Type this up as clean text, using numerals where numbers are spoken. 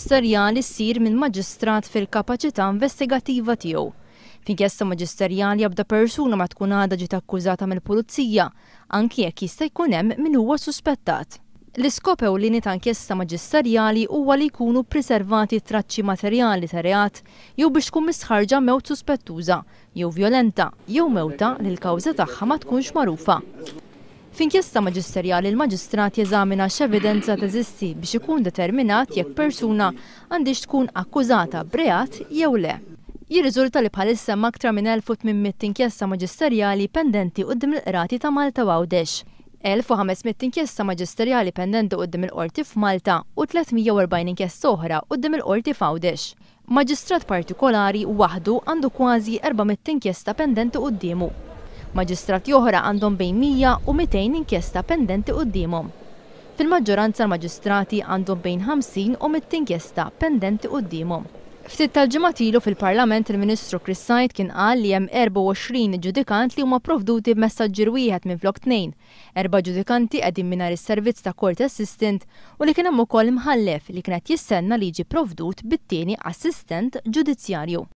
maġisterjali ssir minn maġistrat fil-kapaċità investigattiva tiegħu. F'inkjesta maġisterjali ebda persuna ma tkun għadha ġiet akkużata mill-pulizija, anki jekk jista' jkun hemm min huwa suspettat. L-iskop ewlieni ta' inkjesta maġisterjali huwa li jkunu ppriservati traċċi materjali ta' reat jew biex tkun mistħarrġa mewt suspettuża jew vjolenta jew mewta li l-kawża tagħha ma tkunx magħrufa. F'inkjesta maġisterjali l-maġistrat jeżamina x'evidenza teżisti biex ikun determinat jekk persuna għandhiex tkun akkużata b'reat jew le. Jirriżulta li bħalissa hemm aktar minn 1,800 inkjesta maġisterjali pendenti quddiem il-qrati ta' Malta u Għawdex. 1,500 inkjesta maġisterjali pendenti quddiem il-Qorti f'Malta u 340 inkjesta oħra quddiem il-Qorti f'Għawdex. Maġistrat partikolari waħdu għandu kważi 400 inkjesta pendenti quddiemu. Maġistrati oħra għandhom bejn 100 u 200 inkjesta pendenti quddiemhom. Fil-maġġoranza l-maġistrati għandhom bejn 50 u 100 inkjesta pendenti quddiemhom. Ftit tal-ġimgħat ilu fil-Parlament il-Ministru Chris Said kien qal li hemm 24 ġudikant li huma pprovduti b'messaġġier wieħed minflok tnejn, erba' ġudikanti qegħdin mingħajr is-servizz ta' court assistant u li kien hemm ukoll imħallef li kien qed jistenna li jiġi pprovdut bit-tieni assistent ġudizzjarju.